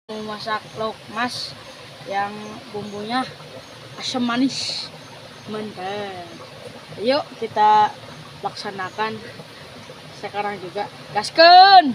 Mau masak lauk mas yang bumbunya asam manis. Mantap. Yuk kita laksanakan sekarang juga. Gaskeun.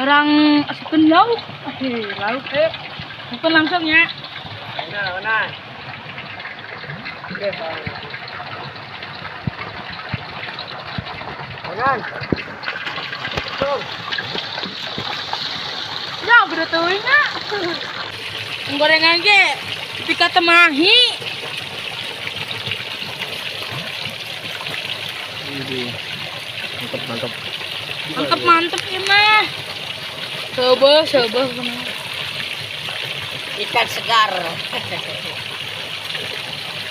Orang asupkeun lauk, lauk bukan langsung ya. Nah. Oke, Bang. Ya, udah teuing nya. Gorengan ge pika temahi. Ini mantap. Mantep ya mah. Coba ikan segar.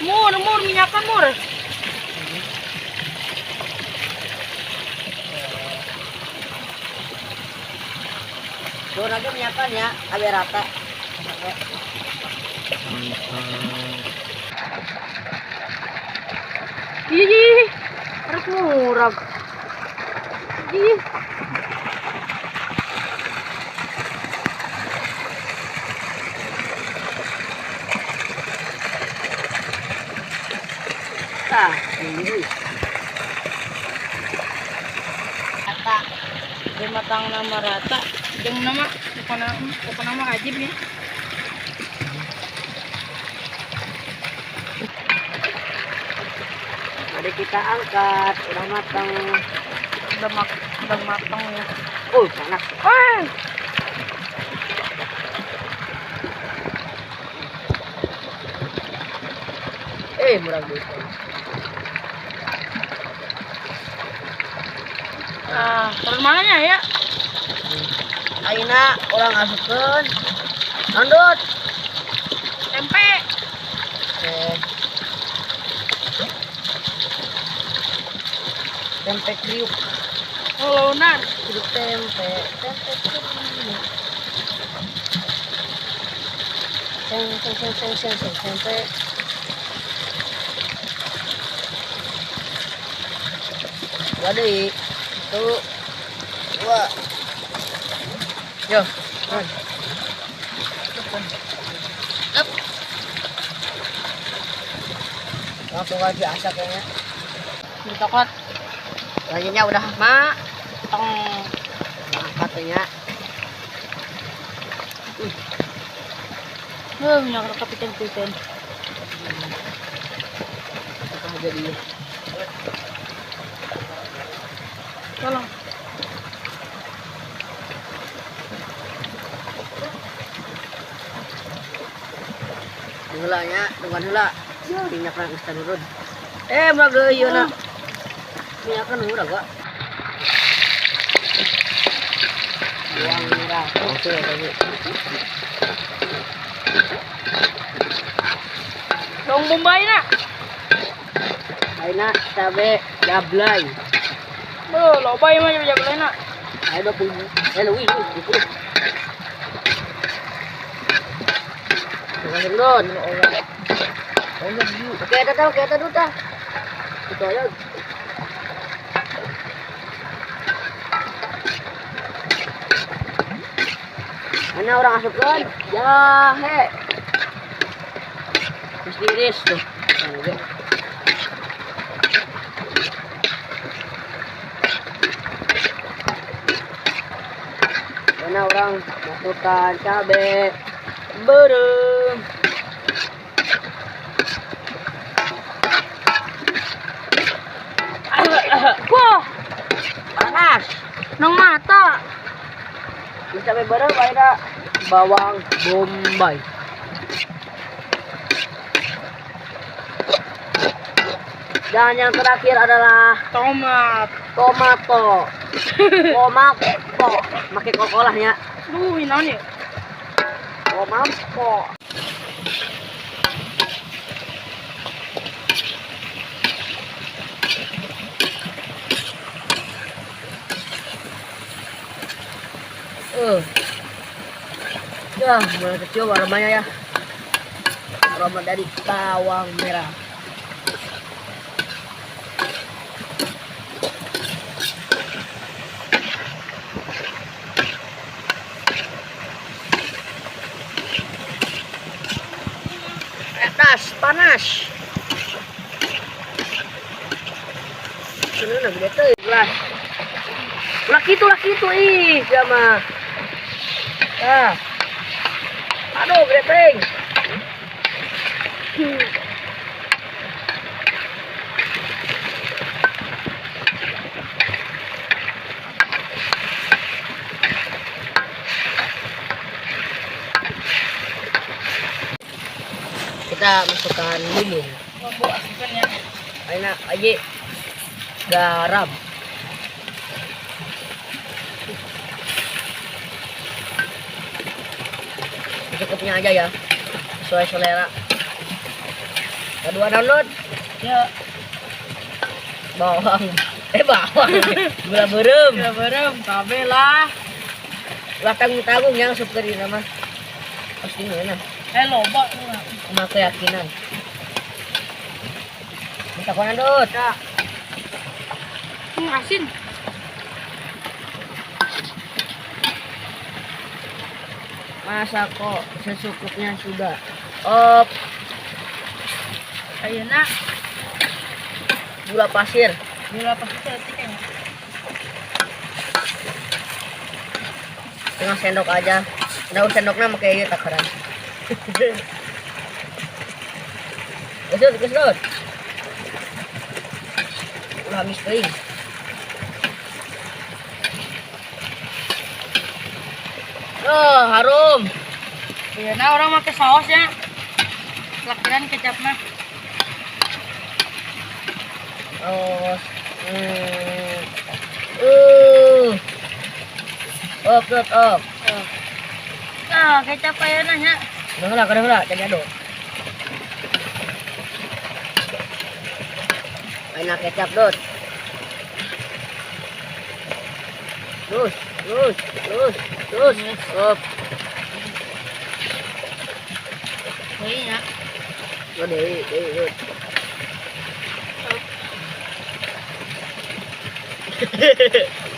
Mur minyakan mur. Turun aja minyakan ya, biar rata. Ih, harus murah. Ih. Nah, ini rata. Di matang nama rata, jeung nama bukan nama ajib ya. Mari kita angkat, udah matang. Udah matang ya. Oh, panas. Murah duit. Terus mana ya? Aina orang asupkeun. Nandut. Tempe. Tempe kriuk. Oh, launan. Kriuk tempe, tempe kriuk. Tempe. Waduh. 1, 2. Yo, up. Langsung aja asap kayaknya. Ini coklat. Lanjutnya udah matang. Katanya. Minyak kepiting-piting. Apa jadi? Tolong. Hulanya, tungguan hula. Minyak nang geus turun. Murag deui ieu na. Minyak kan murah gua. Buang murah. Oke, tadi. Dong Bombay na. Ayeuna cabe jablay. Beuh, loba ieu mah jablay na. Ayo 20. Leuwih, 20. Turun. Oke, kita dulu tah. Itu aja. Mana orang asupkan? Jahe. Terus diiris tuh. Mana orang masukkan cabe berem. Wah, panas. Nang mata. Cabe berem ada bawang bombay. Dan yang terakhir adalah tomat. Tomato. Tomato. Make kokolahnya. Duh, naon ya? Mampos. Ya, mulai tercium aromanya ya. Aroma dari bawang merah. Atas panas. Ini udah gede tuh gelas. Lah kitu ih, dia mah. Ah. Aduh, gede teuing. Kita masukkan bumbu. Bumbu asupannya. Enak aja. Garam. Cukupnya aja ya, sesuai selera. Kedua download Ya, bawang, bawang, gula beureum, gula beureum, kabeh lah. Ulah tanggung-tanggung yang asup ke dina mah. Pasti ngeunah. Loba. Sama keyakinan. Minta konan dot. Ya. Asin. Masak kok secukupnya sudah. Op. Ayeuna gula pasir. Gula pasir teh kayaknya. Setengah sendok aja. Nah, sendoknya pakai ieu takaran. Kesut, kesut. Ulah habis teuing. Oh, harum. Iya, nah orang pakai saus ya. Lakiran kecapnya. Saus. Op, op, op. Nah, kecap ayeuna nya. Udah lah, jadi aduk. Enak kecap, Dot. Terus, terus, terus, terus. Op. Iya. Oh, deui, deui, Dot.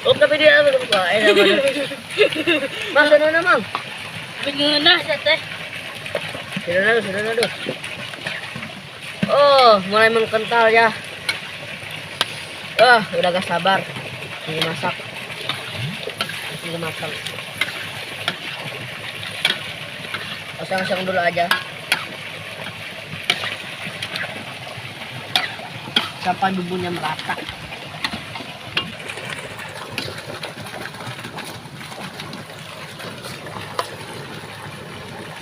Oh, tapi dia apa buka? Mang, sana Mang. Beungeunah sia teh. Sudah, Dot. Oh, mulai mengkental ya. Ah, udah gak sabar. Ini masak. Ini masak. Oseng-oseng dulu aja. Sampai bumbunya merata.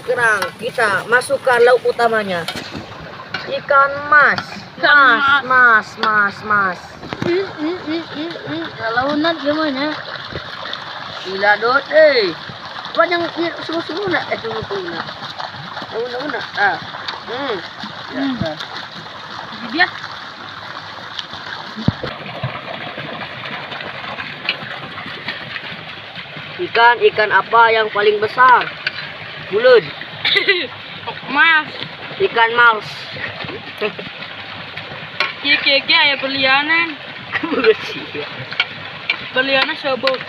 Sekarang kita masukkan lauk utamanya. Ikan mas. Ikan Mas, mas, mas, mas. Launan gimana? Gila dot, eh. Panjang sungguh-sungguh nak, sungguh-sungguh nak. Sungguh-sungguh nak. Ah. Ya, ah. Jadi dia. Ikan apa yang paling besar? Bulan. Mas. Ikan mars. Kieu aya berlianan. Bersih. Berliana sobok.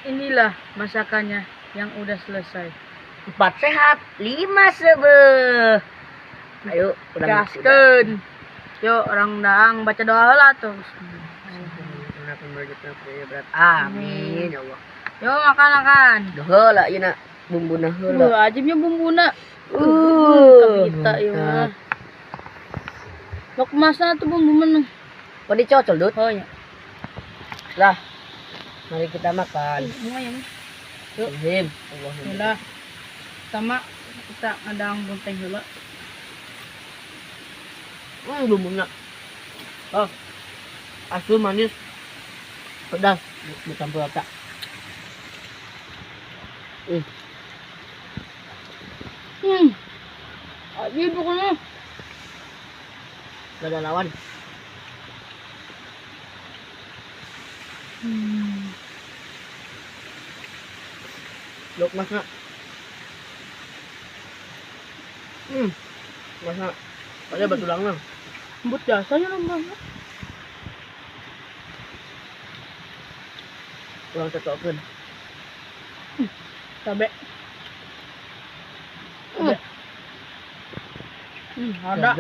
Inilah masakannya yang udah selesai. 4 sehat, 5 sebeh. Ayo, udah gaskeun. Yuk, orang daang baca doa lah tuh. Amin ya Allah. Yuk, makan makan. Heula ieu na bumbuna heula. Wah, ajibnya bumbuna. Kita ieu mah. Lok masna tuh bumbu mana? Kok dicocol, Dut? Oh ya. Lah. Mari kita makan. Bunga ya. Yuk. Bismillah. Pertama kita ngadang bunteng dulu. Bumbunya. Oh. Asam manis. Pedas dicampur rata. Ajib pokoknya. Gak ada lawan. Lok masak. Masak. Ada batu langang. Lembut jasanya lembut. Kurang cocokkan. Cabe. Ada.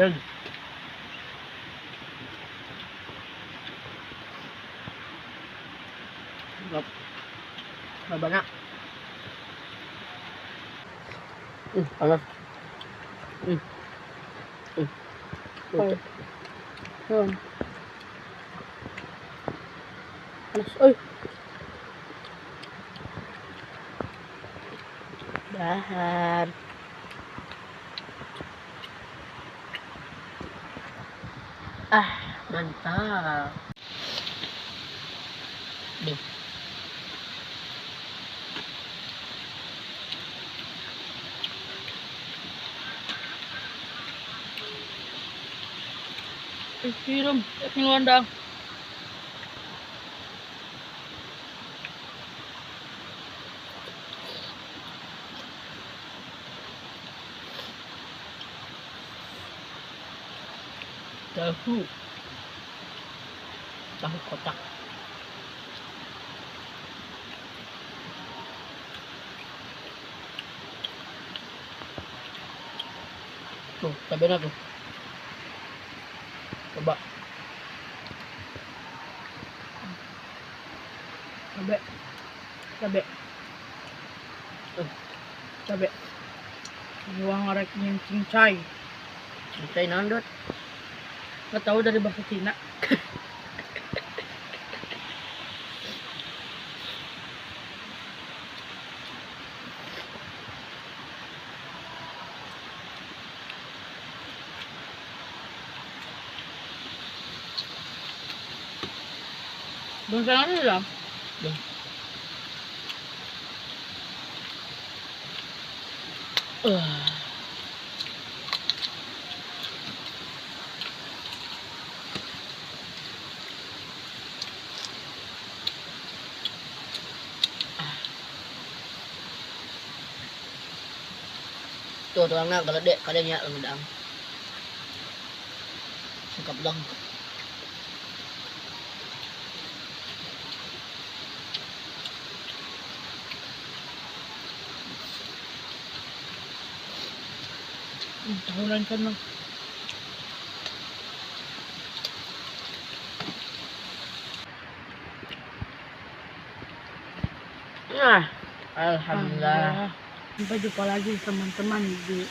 Gak banyak. Panas. Panas. Oi. Bahan. Ah, mantap. Nih. Sirum, ngeluandang. Tahu. Tahu kotak. Tuh, cabenya tuh. Coba. Cabe. Cabe. Cabe. Juang ngarek cincai. Cincai nandot. Nggak tahu dari bahasa Cina. Bangsa mana dah? Tuh tulangnya geledek kadangnya lemedang. Singkap dong. Tahunan kan bang. Nah, alhamdulillah. Sampai jumpa lagi teman-teman di